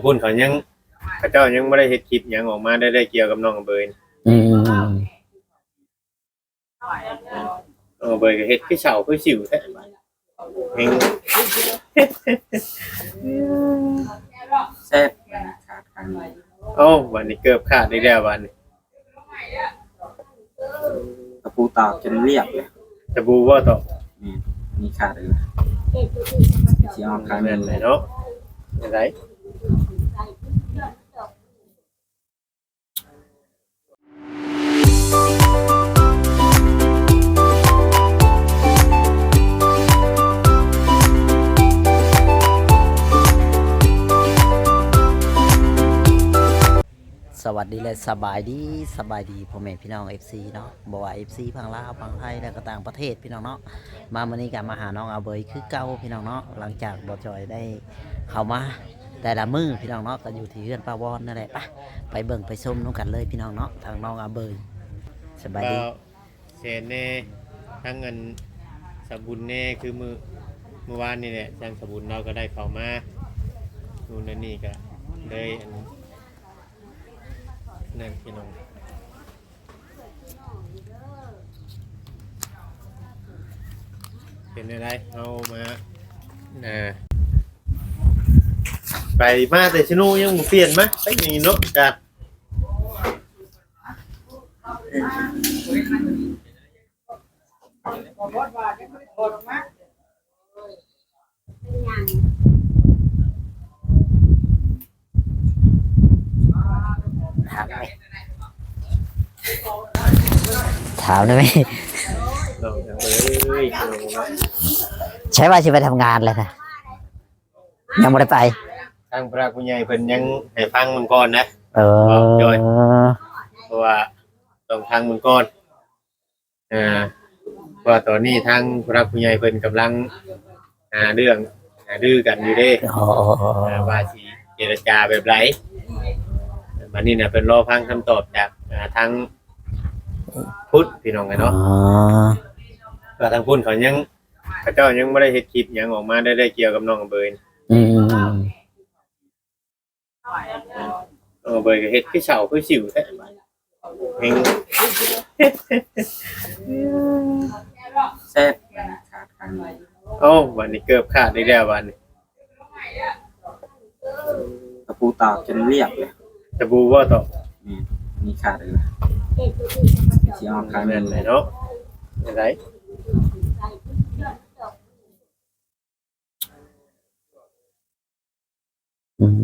ພຸ້ນເຂົາຍັງ ເຂົາເຈົ້າຍັງບໍ່ໄດ້ເຮັດຄລິບຫຍັງອອກມາເລີຍ ກ່ຽວກັບນ້ອງອາເບີຍ. ອືມ ນ້ອງອາເບີຍກໍເຮັດຄືເຊົາຄືຊິວແທ້ ແຮງ ແຊບຂາດຂ້າງໜຶ່ງ. ເອົ້າ ບາດນີ້ເກີບຂາດອີກແລ້ວບາດນີ້. ຕະປູຕອກຈົນລຽບເລີຍ. ຕະປູບໍ່ຕອກ? ແມ່ນ ມີຂາດເລີຍ ຊິອອກຂ້າງໜຶ່ງ. ແມ່ນແຫຼະເນາະ ຈັ່ງໃດ? ສະຫວັດດີ ແລະ ສະບາຍດີ ສະບາຍດີພໍ່ແມ່ພີ່ນ້ອງ ເອັຟຊີ ເນາະ ບໍ່ວ່າ ເອັຟຊີ ຝັ່ງລາວ ຝັ່ງໄທ ແລະ ກໍຕ່າງປະເທດ ພີ່ນ້ອງເນາະ. ມາມື້ນີ້ກໍມາຫານ້ອງອາເບີຍຄືເກົ່າ ພີ່ນ້ອງເນາະ. ຫຼັງຈາກບໍ່ຈ່ອຍໄດ້ເຂົ້າມາແຕ່ລະມື້ ພີ່ນ້ອງເນາະ ກໍຢູ່ທີ່ເຮືອນປ້າວອນນັ້ນແຫຼະ. ໄປ ໄປເບິ່ງໄປຊົມນຳກັນເລີຍ ພີ່ນ້ອງເນາະ ທາງນ້ອງອາເບີຍ. ສະບາຍດີ ແຊນແດ່ ທັງອັນສາບຸນແດ່ ຄືມື້ ມື້ວານນີ້ແຫຼະ ທາງສາບຸນລາວກໍໄດ້ເຂົ້າມາ ຢູ່ໃນນີ້ກໍເລີຍອັນນັ້ນ ພີ່ນ້ອງ. ເປັນແນວໃດ ເຮົາມາ ອ່າ ໄປມາແຕ່ຊະໂນ ຍັງບໍ່ປ່ຽນມາ ໄປນີ້ເນາະ ກະ ຖາມໄດ້ໄໝ? ນ້ອງເອີຍ ໃຊ່ວ່າຊິໄປທຳງານແລ້ວນະ? ຍັງບໍ່ໄດ້ໄປ. ທາງຜູ້ຫຼັກຜູ້ໃຫຍ່ເພິ່ນຍັງໃຫ້ຟັງເບິ່ງກ່ອນນະ. ເອີ ເພາະວ່າຕ້ອງຟັງເບິ່ງກ່ອນ. ອ່າ ເພາະວ່າຕອນນີ້ທາງຜູ້ຫຼັກຜູ້ໃຫຍ່ເພິ່ນກຳລັງຫາເລື່ອງຫາລືກັນຢູ່ເດ້. ອໍ ອ່າ ວ່າຊິເຈລະຈາແບບໃດ. ບັດນີ້ນະ ເພິ່ນລໍຟັງຄຳຕອບຈາກ ອ່າ ທາງພຸ້ນ ພີ່ນ້ອງເອີຍເນາະ. ອໍ ວ່າທາງພຸ້ນເຂົາຍັງ ເຂົາເຈົ້າຍັງບໍ່ໄດ້ເຮັດຄລິບຫຍັງອອກມາເລີຍ ກ່ຽວກັບນ້ອງອາເບີຍ. ອືມ ເອີ ເບີຍກໍເຮັດຄືເຊົາຄືຊິວແທ້ ແຮງ ແຊບຂາດຂ້າງໜຶ່ງ. ເອົ້າ ບາດນີ້ເກີບຂາດອີກແລ້ວບາດນີ້. ຕະປູຕອກຈົນລຽບເລີຍ. ຕະປູບໍ່ຕອກ? ແມ່ນ ມີຂາດເລີຍ ຊິອອກຂ້າງໜຶ່ງ. ແມ່ນແຫຼະເນາະ ຈັ່ງໃດ? ອືມ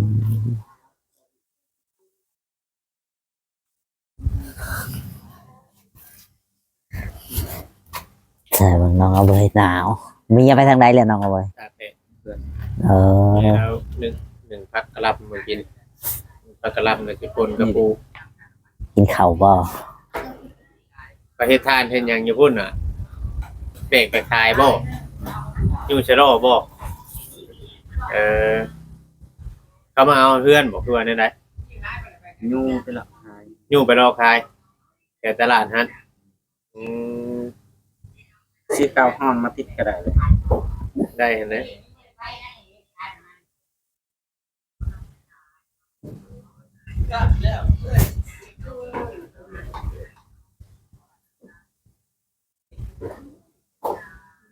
ໃສ່ເບິ່ງນ້ອງອາເບີຍໜາວ. ເມຍໄປທາງໃດແລ້ວນ້ອງອາເບີຍ? ຕາກແດດ. ເອີ ແລ້ວໜຶ້ງ ໜຶ້ງຜັກກະຫຼ່ຳມື້ກິນ ຜັກກະຫຼ່ຳແລ້ວຊິປົ່ນກະປູ. ກິນເຂົ້າບໍ່? ໄປເຮັດທານເຮັດຫຍັງຢູ່ພຸ້ນນະ? ແບກໄປຂາຍບໍ່? ຢູ່ຊະລໍບໍ່? ເອີ ເຂົາມາເອົາເຮືອນບໍ່ ຄືວ່າແນວໃດ? ຍູ້ໄປເລາະຂາຍ ຍູ້ໄປເລາະຂາຍແຖວຕະຫຼາດຫັ້ນ. ອືມ ຊື້ເຂົ້າຫ້ອງມາຕິດກໍໄດ້. ໄດ້ຫັ້ນແຫຼະ.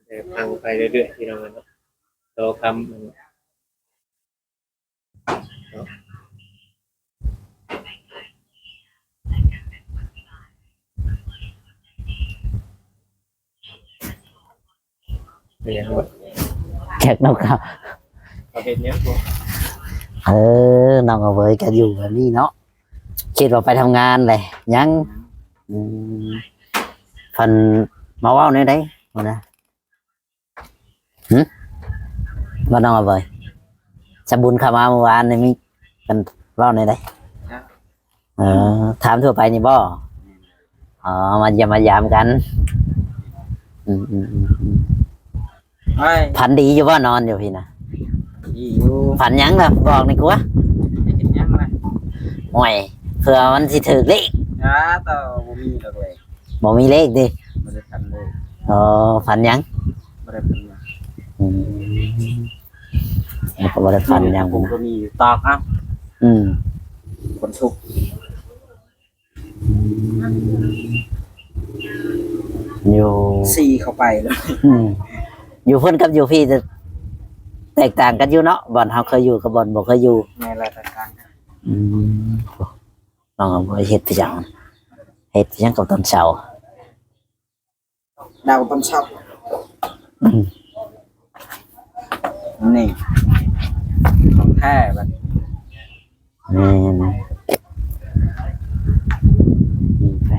ແຕ່ຟັງໄປເລື້ອຍໆ ພີ່ນ້ອງເນາະ ລໍຄຳ ເປັນຫຍັງບໍ່? ຈັກນຳເຂົາ ເຂົາເຮັດຫຍັງບໍ່? ເອີ ນ້ອງອາເບີຍກໍຢູ່ແບບນີ້ເນາະ ຄິດວ່າໄປທຳງານແຫຼະ ຍັງ. ອືມ ເພິ່ນມາເວົ້າແນວໃດຫັ້ນນະ? ຫຶ ວ່ານ້ອງອາເບີຍ ສະບຸນເຂົ້າມາມື້ວານນີ້ ມີເພິ່ນເວົ້າແນວໃດ? ເອີ ຖາມທົ່ວໄປນີ້ບໍ່? ອໍ ມາຢ້ຽມມາຢາມກັນ. ອືມ ອືມ ອືມ ອືມ. ໂອ້ຍ ຝັນດີຢູ່ບໍ່ ນອນຢູ່ພີ້ນະ? ດີຢູ່. ຝັນຫຍັງລະ ບອກໜ່ອຍກວ່າ. ໄປເຮັດຫຍັງລະ? ໂອ້ຍ ເພື່ອມັນຊິຖືກເລກ. ອາ ໂຕ ບໍ່ມີດອກເລີຍ. ບໍ່ມີເລກຕິ? ບໍ່ໄດ້ຝັນເລີຍ. ອໍ ຝັນຫຍັງ? ບໍ່ໄດ້ຝັນຫຍັງ. ອືມ ແລ້ວກໍບໍ່ໄດ້ຝັນຫຍັງ. ບໍ່ມີ ຕອກເອົາ. ອືມ ຄົນທຸກ ຢູ່ ສີ່ເຂົ້າໄປແລ້ວ ອືມ ຢູ່ພຸ້ນກັບຢູ່ພີ້ ແຕກຕ່າງກັນຢູ່ເນາະ ບ່ອນເຮົາເຄີຍຢູ່ກັບບ່ອນບໍ່ເຄີຍຢູ່ ແມ່ນແຫຼະ ແຕກຕ່າງກັນ ອືມ ນ້ອງເອົາໄວ້ເຮັດໄປຫຍັງ ເຮັດຫຍັງກັບຕອນເຊົ້າ? ດາວຕອນເຊົ້າ ອືມ ນີ້ ຂອງແທ້ບັດ ແມ່ນ ໄປ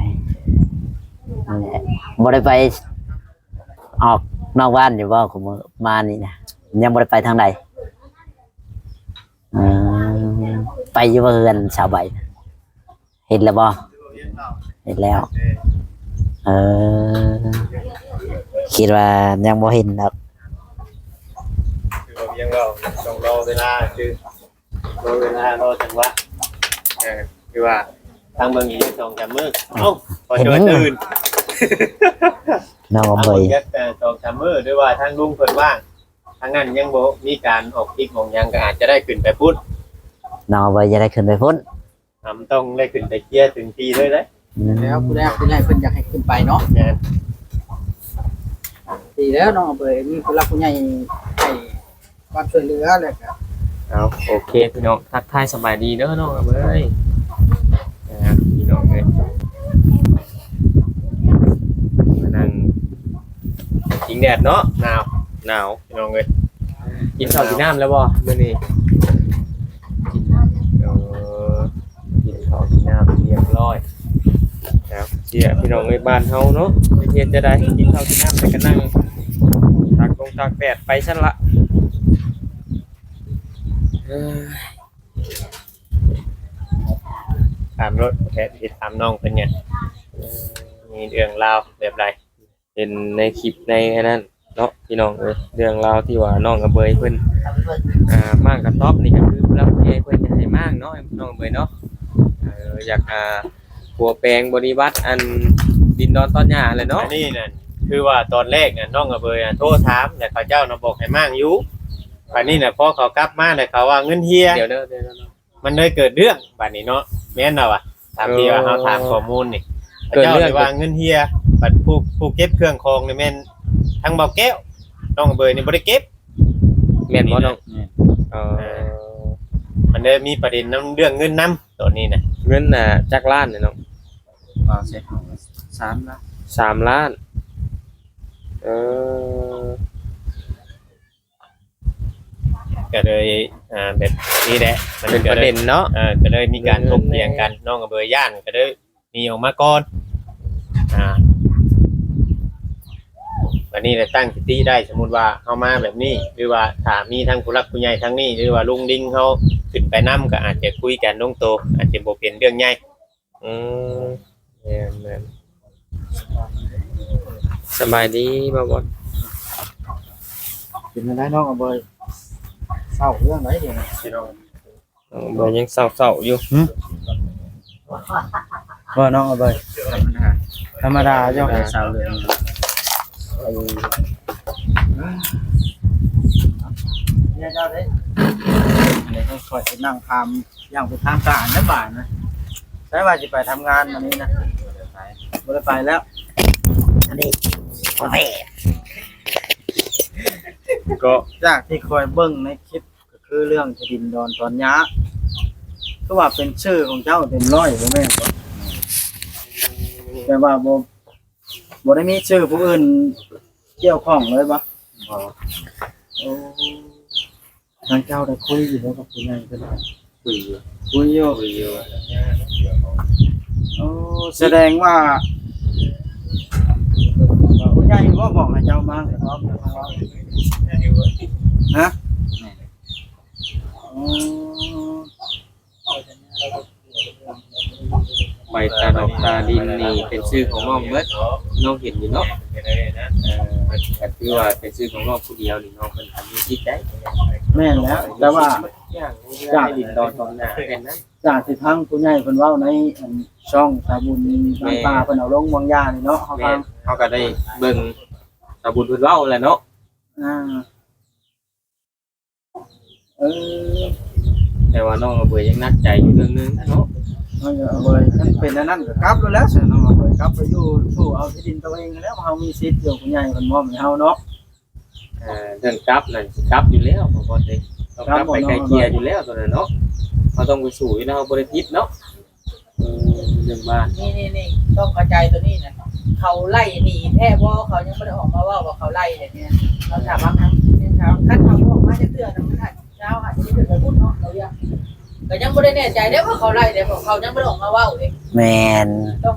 ນັ້ນແຫຼະ ບໍ່ໄດ້ໄປອອກນອກບ້ານຢູ່ບໍ່ ຄຸມື້ມານີ້ນະ? ຍັງບໍ່ໄດ້ໄປທາງໃດ? ເອີ ໄປຢູ່ບໍ່ເຮືອນສາວໃບ? ເຮັດແລ້ວບໍ່? ເຮັດແລ້ວ ເອີ ຄິດວ່າຍັງບໍ່ເຫັນດອກ ຄືວ່າຍັງເວົ້າ ຕ້ອງລໍເວລາ ຄືລໍເວລາ ລໍຈັງຫວະ ເອີ ຄືວ່າທາງເບິ່ງອີກສອງສາມມື້ ເອົ້າ ພໍຈອຍຕື່ນ ນ້ອງອຳເບີຍ ເອົາເບິ່ງຈັກສອງສາມມື້ ຫຼືວ່າທາງລຸງເພິ່ນວ່າງ ທາງນັ້ນຍັງບໍ່ມີການອອກຄລິບອອກຫຍັງ ກໍອາດຈະໄດ້ຂຶ້ນໄປພຸ້ນ ນ້ອງອຳເບີຍຈະໄດ້ຂຶ້ນໄປພຸ້ນ ອາ ມັນຕ້ອງໄດ້ຂຶ້ນໄປເຄຍເຖິງທີ່ເລີຍເດ້ ອືມ ແລ້ວຜູ້ໃດຜູ້ໃຫຍ່ເພິ່ນຢາກໃຫ້ຂຶ້ນໄປເນາະ ແມ່ນ ດີແລ້ວເນາະ ເບີຍ ມີຜູ້ຫຼັກຜູ້ໃຫຍ່ໃຫ້ຄວາມຊ່ວຍເຫຼືອ ແລ້ວກໍ ເອົາ ໂອເຄ ພີ່ນ້ອງ ທັກທາຍສະບາຍດີເດີນ້ອງເບີຍ ອ່າ ພີ່ນ້ອງເອີຍ ມານັ່ງ ອີງແດດເນາະ ໜາວ ໜາວ ພີ່ນ້ອງເອີຍ ກິນເຂົ້າກິນນ້ຳແລ້ວບໍ່ມື້ນີ້? ກິນ ເອີ ກິນເຂົ້າກິນນ້ຳຮຽບຮ້ອຍ ເນາະ ເຊື່ອ ພີ່ນ້ອງເອີຍ ບ້ານເຮົາເນາະ ເຮັດຈັ່ງໃດ ກິນເຂົ້າກິນນ້ຳແລ້ວກໍນັ່ງຕາກລົງຕາກແດດໄປຊັ້ນລະ ເອີ ຖາມໂລດ ເຮັດ ເຮັດຖາມນ້ອງເພິ່ນຫຍັງ ມີເລື່ອງລາວແບບໃດ? ເຫັນໃນຄລິບໃນອັນນັ້ນເນາະ ພີ່ນ້ອງເອີຍ ເລື່ອງລາວທີ່ວ່ານ້ອງອະເບີຍເພິ່ນ ອ່າ ມ້າງກະຕ໊ອບນີ້ ກໍຄືຜູ້ຫຼັກຜູ້ໃຫຍ່ເພິ່ນຈະໃຫ້ມ້າງເນາະ ນ້ອງອະເບີຍເນາະ ເອີ ຢາກ ອ່າ ປົວແປງບໍລິບັດ ອັນດິນດອນຕອນຫຍ້າຫັ້ນແຫຼະເນາະ ອັນນີ້ນັ້ນ ຄືວ່າຕອນແລກນັ້ນ ນ້ອງອະເບີຍໂທຖາມ ແລ້ວເຂົາເຈົ້ານະບອກໃຫ້ມ້າງຢູ່ ບາດນີ້ນະ ພໍເຂົາກັບມາແລ້ວ ເຂົາວ່າເງິນເຮຍ ດຽວເດີ ດຽວເດີ ມັນເລີຍເກີດເລື່ອງບາດນີ້ເນາະ ແມ່ນລະວະ ຕາມທີ່ວ່າເຮົາຖາມຂໍ້ມູນນີ້ ເຂົາເຈົ້າເລີຍວ່າເງິນເຮຍ ບັດຜູ້ ຜູ້ເກັບເຄື່ອງຂອງນີ້ແມ່ນທາງບ່າວແກ້ວ ນ້ອງເບີຍນີ້ບໍ່ໄດ້ເກັບ ແມ່ນບໍ່ນ້ອງ? ແມ່ນ ເອີ ເອີ ມັນເລີຍມີປະເດັນນຳເລື່ອງເງິນນຳຕອນນີ້ນະ ເງິນ ອ່າ ຈັກລ້ານນີ້ນ້ອງ? ສາມລ້ານ ສາມລ້ານ ເອີ ກໍເລີຍ ອ່າ ແບບນີ້ແຫຼະ ມັນເປັນປະເດັນເນາະ ເອີ ກໍເລີຍມີການຖົກຖຽງກັນ ນ້ອງອະເບີຍຢ້ານ ກໍເລີຍໜີອອກມາກ່ອນ ອ່າ ບາດນີ້ລະຕັ້ງສະຕິໄດ້ ສົມມຸດວ່າເຮົາມາແບບນີ້ ຫຼືວ່າຖ້າມີທັງຜູ້ຫຼັກຜູ້ໃຫຍ່ທາງນີ້ ຫຼືວ່າລຸງດິງເຮົາຂຶ້ນໄປນຳ ກໍອາດຈະຄຸຍກັນລົງໂຕ ອາດຈະບໍ່ເປັນເລື່ອງໃຫຍ່. ອືມ ແມ່ນໆ ສະບາຍດີບ່າວບົດ ເປັນຈັ່ງໃດນ້ອງອະເບີຍ ເສົ້າເລື່ອງໃດດຽວນີ້ ພີ່ນ້ອງ ນ້ອງອະເບີຍຍັງເສົ້າໆຢູ່ ຫື ວ່ານ້ອງອະເບີຍ ທຳມະດາ ທຳມະດາຢູ່ ເສົ້າເລື່ອງ ດຽວເຈົ້າເດ້ ອັນນີ້ຂ້ອຍຊິນັ່ງຖາມ ຢ່າງເປັນທາງການນະບາດນະ ໃຊ່ວ່າຊິໄປທຳງານມື້ນີ້ນະ ບໍ່ໄດ້ໄປແລ້ວ ອັນນີ້ ໂອເຄ ກໍຈາກທີ່ຂ້ອຍເບິ່ງໃນຄລິບ ກໍຄືເລື່ອງທີ່ດິນດອນຕອນຫຍ້າ ຄືວ່າເປັນຊື່ຂອງເຈົ້າເຕັມຮ້ອຍ ບໍ່ແມ່ນບໍ່? ແຕ່ວ່າບໍ່ ບໍ່ໄດ້ມີຊື່ຜູ້ອື່ນກ່ຽວຂ້ອງເລີຍບໍ່? ບໍ່ ໂອ້ ທາງເຈົ້າໄດ້ຄຸຍຢູ່ບໍ່ກັບຜູ້ໃຫຍ່ເພິ່ນ? ຄຸຍຢູ່ ຄຸຍຢູ່ ຄຸຍຢູ່ ໂອ້ ສະແດງວ່າ ຜູ້ໃຫຍ່ບໍ່ບອກໃຫ້ເຈົ້າມາ? ຮະ? ໂອ້ ໃບຕາດອກຕາດິນນີ້ເປັນຊື່ຂອງນ້ອງເບິດ ນ້ອງເຫັນຢູ່ເນາະ ເອີ ກໍຖືວ່າເປັນຊື່ຂອງນ້ອງຜູ້ດຽວນີ້ ນ້ອງເພິ່ນກໍມີສິດໄດ້ ແມ່ນແລ້ວ ແຕ່ວ່າຈາກດິນດອນຕອນຫຍ້າແຄ່ນັ້ນ ຈາກທີ່ທາງຜູ້ໃຫຍ່ເພິ່ນເວົ້າໃນ ອັນ ຊ່ອງສາບຸນບ້ານປ່າ ເພິ່ນເອົາລົງຫວ່າງຢານີ້ເນາະ ເຮົາ ແມ່ນ ເຮົາກໍໄດ້ເບິ່ງສາບຸນເພິ່ນເວົ້າແຫຼະເນາະ ອ່າ ເອີ ແຕ່ວ່ານ້ອງອາເບີຍຍັງໜັກໃຈຢູ່ເລື່ອງໜຶ່ງເນາະ. ນ້ອງອາເບີຍ ຄັນເປັນອັນນັ້ນກໍກັບໂລດແຫຼະ ນ້ອງອາເບີຍ ກັບໄປຢູ່ ຢູ່ເອົາທີ່ດິນຕົວເອງແລ້ວ ເຮົາມີສິດຢູ່ ຜູ້ໃຫຍ່ເພິ່ນມອບໃຫ້ເຮົາເນາະ. ເອີ ເລື່ອງກັບນັ້ນຊິກັບຢູ່ແລ້ວ ບໍ່ບໍ່ເດ້ ຕ້ອງກັບໄປໄກ່ເກ່ຍຢູ່ແລ້ວໂຕນັ້ນເນາະ. ເຮົາຕ້ອງໄປສູ້ຢູ່ນະ ເຮົາບໍ່ໄດ້ຜິດເນາະ. ເອີ ເລື່ອງບ້ານ ນີ້ ນີ້ ຕ້ອງເຂົ້າໃຈໂຕນີ້ນະ. ເຂົາໄລ່ໜີແທ້ບໍ່? ເຂົາຍັງບໍ່ໄດ້ອອກມາເວົ້າວ່າເຂົາໄລ່ແບບນີ້. ເຮົາຖາມວ່າ ຄັນເຂົາບໍ່ອອກມາຈັກເທື່ອນະ ມັນອາດ ລາວອາດຈະໄດ້ຖືກໄປພຸ້ນເນາະ ເຂົາຢາກ ກໍຍັງບໍ່ໄດ້ແນ່ໃຈເດ້ວ່າເຂົາໄລ່ເດ້ ເພາະເຂົາຍັງບໍ່ໄດ້ອອກມາເວົ້າເດ້. ແມ່ນ ຕ້ອງ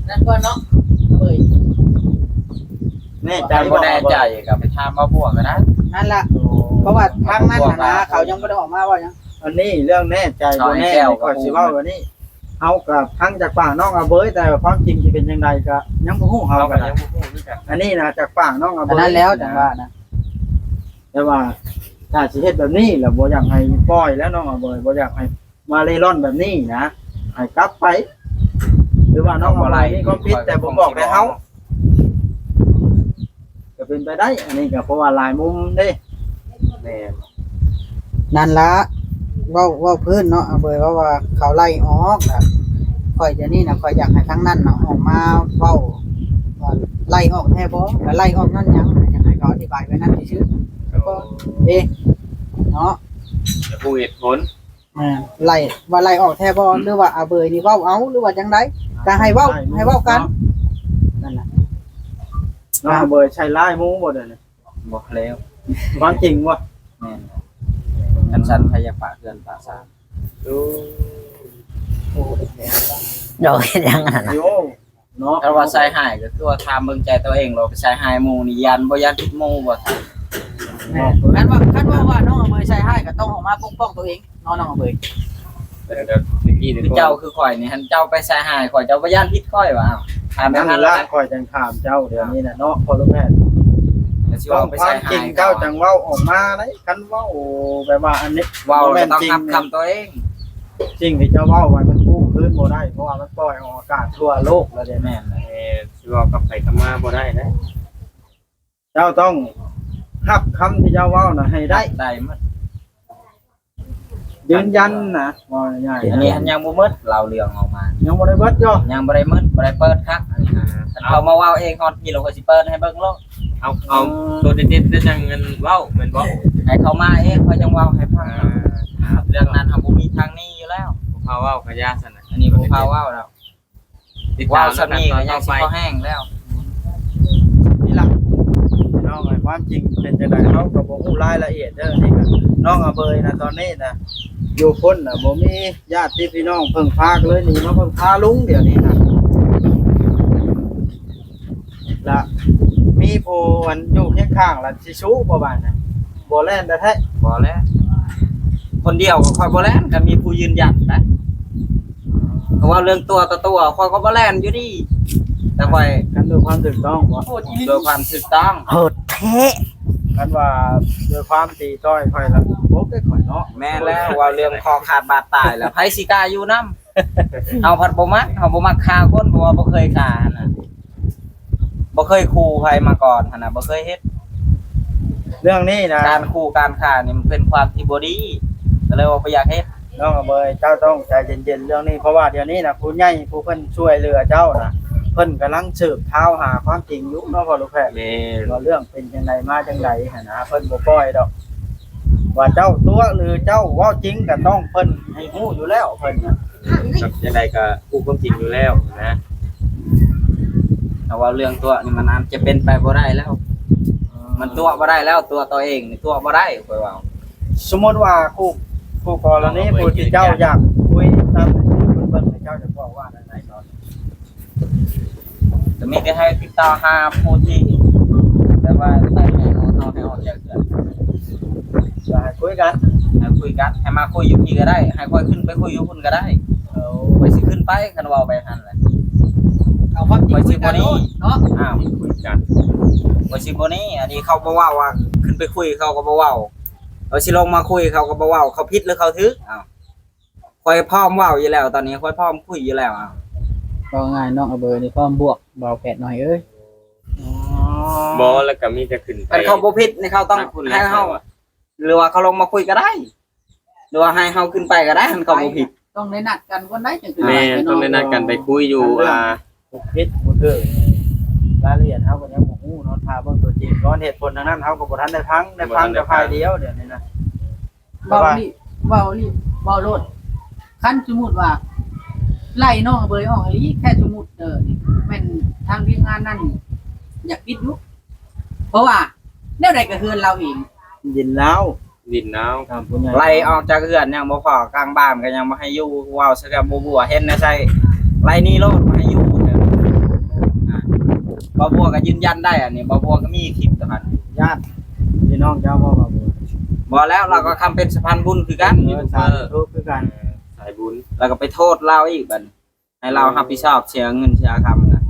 ນັ້ນກ່ອນເນາະ ເອີຍ. ແນ່ໃຈ ຄັນບໍ່ແນ່ໃຈກໍໄປຖາມບ່າວບົວກໍໄດ້. ນັ້ນລະ ເພາະວ່າທາງນັ້ນຫັ້ນນະ ເຂົາຍັງບໍ່ໄດ້ອອກມາເວົ້າຫຍັງ. ອັນນີ້ເລື່ອງແນ່ໃຈບໍ່ແນ່ ຂ້ອຍຊິເວົ້າອັນນີ້ ເຮົາກໍຟັງຈາກປາກນ້ອງອາເບີຍ ແຕ່ຄວາມຈິງຊິເປັນຈັ່ງໃດກໍຍັງບໍ່ຮູ້ ເຮົາກໍຍັງບໍ່ຮູ້ຄືກັນ. ອັນນີ້ນະ ຈາກປາກນ້ອງອາເບີຍ ອັນນັ້ນແລ້ວຈັ່ງວ່ານະ. ແຕ່ວ່າຖ້າຊິເຮັດແບບນີ້ແລ້ວ ບໍ່ຢາກໃຫ້ປ່ອຍແລ້ວ ນ້ອງອາເບີຍ ບໍ່ຢາກໃຫ້ມາເລ່ລ່ອນແບບນີ້ນະ ໃຫ້ກັບໄປ. ຫຼືວ່ານ້ອງອາເບີຍມີຄວາມຜິດ ແຕ່ບໍ່ບອກໃຫ້ເຮົາ ກໍເປັນໄປໄດ້. ອັນນີ້ກໍເພາະວ່າຫຼາຍມຸມເດ້. ແມ່ນ ນັ້ນລະ ເວົ້າ ເວົ້າພື້ນເນາະ ອາເບີຍ ເວົ້າວ່າເຂົາໄລ່ອອກ. ລະຂ້ອຍດຽວນີ້ນະ ຂ້ອຍຢາກໃຫ້ທາງນັ້ນນະ ອອກມາເວົ້າວ່າໄລ່ອອກແທ້ບໍ່ ແລະໄລ່ອອກນັ້ນຫຍັງ ຢາກໃຫ້ເຂົາອະທິບາຍໄວ້ນັ້ນຊື່ໆ ແລ້ວກໍເດ້ເນາະ ຢາກຮູ້ເຫດຜົນ. ອ່າ ໄລ່ ວ່າໄລ່ອອກແທ້ບໍ່ ຫຼືວ່າອາເບີຍນີ້ເວົ້າເອົາ ຫຼືວ່າຈັ່ງໃດ ກໍໃຫ້ເວົ້າ ໃຫ້ເວົ້າກັນ. ນັ້ນນະ ນ້ອງອາເບີຍໃສ່ຮ້າຍໝູ່ບໍ່ດຽວນີ້? ບໍ່ແລ້ວ ຄວາມຈິງບໍ່? ແມ່ນ ຄັນຊັ້ນໃຜຢາກປະເຮືອນປະຊານ. ໂອ້ ເຈົ້າເຮັດຫຍັງຫັ້ນນະ? ໂອ້ ເນາະ ຄັນວ່າໃສ່ຮ້າຍກໍຄືວ່າຖາມເບິ່ງໃຈຕົວເອງໂລດ ໄປໃສ່ຮ້າຍໝູ່ນີ້ຢ້ານບໍ່ຢ້ານຜິດໝູ່ບໍ່? ຄັນວ່າ ຄັນວ່າ ວ່ານ້ອງອາເບີຍໃສ່ຮ້າຍກໍຕ້ອງອອກມາປົກປ້ອງຕົວເອງເນາະ ນ້ອງອາເບີຍ. ເອີ ແຕ່ກີ້ນີ້ ຄືເຈົ້າຄືຂ້ອຍນີ້ຫັ້ນ ເຈົ້າໄປໃສ່ຮ້າຍຂ້ອຍ ເຈົ້າບໍ່ຢ້ານຜິດຂ້ອຍຫວາ? ຖາມແມ່ນລະ ຂ້ອຍຈັ່ງຖາມເຈົ້າດຽວນີ້ນະເນາະ ພໍ່ລູກແພດ ຄວາມຈິງເຈົ້າຈັ່ງເວົ້າອອກມາໄດ໋. ຄັນເວົ້າແບບວ່າອັນນີ້ ເວົ້າແລ້ວກໍຕ້ອງຮັບຄຳຕົວເອງ. ສິ່ງທີ່ເຈົ້າເວົ້າໄວ້ມັນກູ້ຄືນບໍ່ໄດ້ ເພາະວ່າມັນປ່ອຍອອກອາກາດທົ່ວໂລກແລ້ວເດ້. ແມ່ນ ເອີ ຊິເວົ້າກັບໃຜກັບມາບໍ່ໄດ້ເດ້. ເຈົ້າຕ້ອງຮັບຄຳທີ່ເຈົ້າເວົ້ານະໃຫ້ໄດ້ ໄດ້ໝົດ ຢືນຢັນນະ ເວົ້າງ່າຍໆ. ອັນນີ້ຫັ້ນຍັງບໍ່ໝົດ ເລົ່າເລື່ອງອອກມາ ຍັງບໍ່ໄດ້ເບິດຢູ່ ຍັງບໍ່ໄດ້ໝົດ ບໍ່ໄດ້ເປີດຄັກ. ອັນນີ້ຫັ້ນ ຄັນເຂົາມາເວົ້າເອງຮອດພີ້ ລາວກໍຊິເປີດໃຫ້ເບິ່ງໂລດ. ເອົາ ເອົາໂຕເດັດໆ ເປັນຫຍັງເງິນເວົ້າແມ່ນບໍ່? ໃຫ້ເຂົາມາເອງ ຂ້ອຍຈັ່ງເວົ້າໃຫ້ຟັງ. ເອີ ເລື່ອງນັ້ນເຮົາບໍ່ມີທາງໜີຢູ່ແລ້ວ ພວກເຮົາເວົ້າກໍຢ່າຊັ້ນນະ. ອັນນີ້ພວກເຮົາເວົ້າແລ້ວ ເວົ້າສ່ຳນີ້ກໍຍັງຊິພໍແຮງແລ້ວ. ນີ້ລະ ພີ່ນ້ອງເອີຍ ຄວາມຈິງເປັນຈັ່ງໃດ ເຮົາກໍບໍ່ຮູ້ລາຍລະອຽດເດີ. ນີ້ກໍນ້ອງອາເບີຍນະ ຕອນນີ້ນະ ຢູ່ພຸ້ນນະ ບໍ່ມີຍາດຕິພີ່ນ້ອງເພິ່ງພາເລີຍ ໜີມາເພິ່ງພາລຸງດຽວນີ້ນະ. ລະມີຜູ້ອັນຢູ່ຄຽງຂ້າງລະຊິສູ້ບໍ່ບາດນະ? ບໍ່ແລ່ນແທ້ໆ ບໍ່ແລ້ວ ຄົນດຽວກໍຂ້ອຍບໍ່ແລ່ນ ຄັນມີຜູ້ຢືນຢັນນະ. ເພາະວ່າເລື່ອງຕົວຕໍ່ຕົວ ຂ້ອຍກໍບໍ່ແລ່ນຢູ່ດີ ແຕ່ຂ້ອຍ ຄັນດ້ວຍຄວາມຖືກຕ້ອງບໍ່? ໂຫດອີ່ຫຼີ ດ້ວຍຄວາມຖືກຕ້ອງ ໂຫດແທ້. ຄັນວ່າດ້ວຍຄວາມຕີຕ່ອຍຂ້ອຍລະບົບໄດ້ຂ້ອຍເນາະ. ແມ່ນແລ້ວ ເວົ້າເລື່ອງຄໍຂາດບາດຕາຍລະ ໃຜຊິກ້າຢູ່ນຳ? ເຮົາພັດບໍ່ມັກ ເຮົາບໍ່ມັກຂ້າຄົນ ເພາະວ່າບໍ່ເຄີຍຂ້າຫັ້ນນະ ບໍ່ເຄີຍຂູ່ໃຜມາກ່ອນຫັ້ນນະ ບໍ່ເຄີຍເຮັດ. ເລື່ອງນີ້ນະ ການຂູ່ການຂ້ານີ້ມັນເປັນຄວາມທີ່ບໍ່ດີ ກໍເລີຍວ່າບໍ່ຢາກເຮັດ. ນ້ອງອາເບີຍ ເຈົ້າຕ້ອງໃຈເຢັນໆເລື່ອງນີ້ ເພາະວ່າດຽວນີ້ນະ ຜູ້ໃຫຍ່ຜູ້ເພິ່ນຊ່ວຍເຫຼືອເຈົ້ານະ ເພິ່ນກຳລັງສືບຂ່າວຫາຄວາມຈິງຢູ່ເນາະ ພໍ່ລູກແພດ. ແມ່ນ ວ່າເລື່ອງເປັນຈັ່ງໃດມາຈັ່ງໃດຫັ້ນນະ ເພິ່ນບໍ່ປ່ອຍດອກ. ວ່າເຈົ້າຕົວະ ຫຼື ເຈົ້າເວົ້າຈິງ ກໍຕ້ອງເພິ່ນໃຫ້ຮູ້ຢູ່ແລ້ວ ເພິ່ນນະ ຈັ່ງໃດກໍຮູ້ຄວາມຈິງຢູ່ແລ້ວນະ. ຖ້າເວົ້າເລື່ອງຕົວະນີ້ ມັນອາດຈະເປັນໄປບໍ່ໄດ້ແລ້ວ ມັນຕົວະບໍ່ໄດ້ແລ້ວ ຕົວະຕົວເອງນີ້ຕົວະບໍ່ໄດ້ ຂ້ອຍເວົ້າ. ສົມມຸດວ່າຄູ່ ຄູ່ກໍລະນີຜູ້ທີ່ເຈົ້າຢາກຄຸຍນຳ ເພິ່ນເບິ່ງ ເຈົ້າຈະບອກວ່າແນວໃດ? ກໍມີແຕ່ໃຫ້ຕິດຕໍ່ຫາຜູ້ທີ່ແບບວ່າໃສ່ໃຈເຮົາ ເຮົາໃຫ້ອອກຈາກເຮືອນ ກໍໃຫ້ຄຸຍກັນ ໃຫ້ຄຸຍກັນ ໃຫ້ມາຄຸຍຢູ່ພີ້ກໍໄດ້ ໃຫ້ຂ້ອຍຂຶ້ນໄປຄຸຍຢູ່ພຸ້ນກໍໄດ້. ເອີ ຂ້ອຍຊິຂຶ້ນໄປ ຄັນເວົ້າໄປຫັ້ນແຫຼະ ເອົາຄວາມຈິງຄຸຍກັນໂລດເນາະ. ອ້າວ ຄຸຍກັນ ຂ້ອຍຊິບໍ່ໜີ ອັນນີ້ເຂົາບໍ່ເວົ້າວ່າຂຶ້ນໄປຄຸຍ ເຂົາກໍບໍ່ເວົ້າ ເຂົາຊິລົງມາຄຸຍ ເຂົາກໍບໍ່ເວົ້າ ເຂົາຜິດ ຫຼື ເຂົາຖືກ. ອ້າວ ຂ້ອຍພ້ອມເວົ້າຢູ່ແລ້ວ ຕອນນີ້ຂ້ອຍພ້ອມຄຸຍຢູ່ແລ້ວ. ເວົ້າງ່າຍ ນ້ອງອາເບີຍນີ້ພ້ອມບວກ ບ່າວແພດນ້ອຍເອີຍ. ອໍ ບໍ່ ແລ້ວກໍມີແຕ່ຂຶ້ນໄປ ຄັນເຂົາບໍ່ຜິດນີ້ ເຂົາຕ້ອງໃຫ້ເຮົາ ຫຼືວ່າເຂົາລົງມາຄຸຍກໍໄດ້ ຫຼືວ່າໃຫ້ເຮົາຂຶ້ນໄປກໍໄດ້ ຄັນເຂົາບໍ່ຜິດ. ຕ້ອງໄດ້ນັດກັນກ່ອນໄດ໋ ຈັ່ງຄື ແມ່ນ ໄປເນາະ ຕ້ອງໄດ້ນັດກັນໄປຄຸຍຢູ່ ເລື່ອງ ອ່າ ຜູ້ຜິດຜູ້ຖືກ ລາຍລະອຽດເຮົາກໍຍັງບໍ່ຮູ້ເນາະ. ຖ້າເບິ່ງຕົວຈິງກ່ອນ ເຫດຜົນທາງນັ້ນເຮົາກໍບໍ່ທັນໄດ້ຟັງ ໄດ້ຟັງແຕ່ຝ່າຍດຽວດຽວນີ້ນະ. ເວົ້າອີ່ຫຼີ ເວົ້າອີ່ຫຼີ ເວົ້າໂລດ. ຄັນສົມມຸດວ່າໄລ່ນ້ອງເບີຍອອກອີ່ຫຼີ ແຄ່ສົມມຸດເດີ ນີ້ແມ່ນທາງທີມງານນັ້ນຢາກຜິດຢູ່ ເພາະວ່າແນວໃດກໍເຮືອນລາວເອງ ດິນລາວ ດິນລາວ ຕາມຜູ້ໃຫຍ່ ໄລ່ອອກຈາກເຮືອນຍັງບໍ່ພໍ ກາງບ້ານກໍຍັງບໍ່ໃຫ້ຢູ່. ເວົ້າໃສ່ກັບບໍ່ບົວ ເຫັນໃນໃສ ໄລ່ໜີໂລດ ບໍ່ໃຫ້ຢູ່. ອ່າ ບໍ່ບົວກໍຢືນຢັນໄດ້ ອັນນີ້ບໍ່ບົວກໍມີຄລິບຕົວຫັ້ນ. ຍາດພີ່ນ້ອງເຈົ້າບໍ່ ບໍ່ບົວ? ບໍ່ແລ້ວ ລາວກໍຄຳເປັນສະພານບຸນຄືກັນ ເອີ ສາທຸຄືກັນ ເອີ ສາຍບຸນ. ແລ້ວກໍໄປໂທດລາວອີກບັດນີ້ ໃຫ້ລາວຮັບຜິດຊອບເສຍເງິນເສຍຄຳນະ.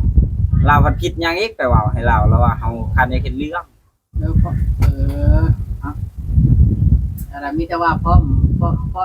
ລາວພັດຜິດຫຍັງອີກ ໄປເວົ້າໃຫ້ລາວ ລາວວ່າເຮົາຄັນຢາກເຮັດເລື່ອງ. ເອີ ເອີ ເອົາ ອັນນັ້ນມີແຕ່ວ່າພ້ອມ ພ້ອມ ພ້ອມ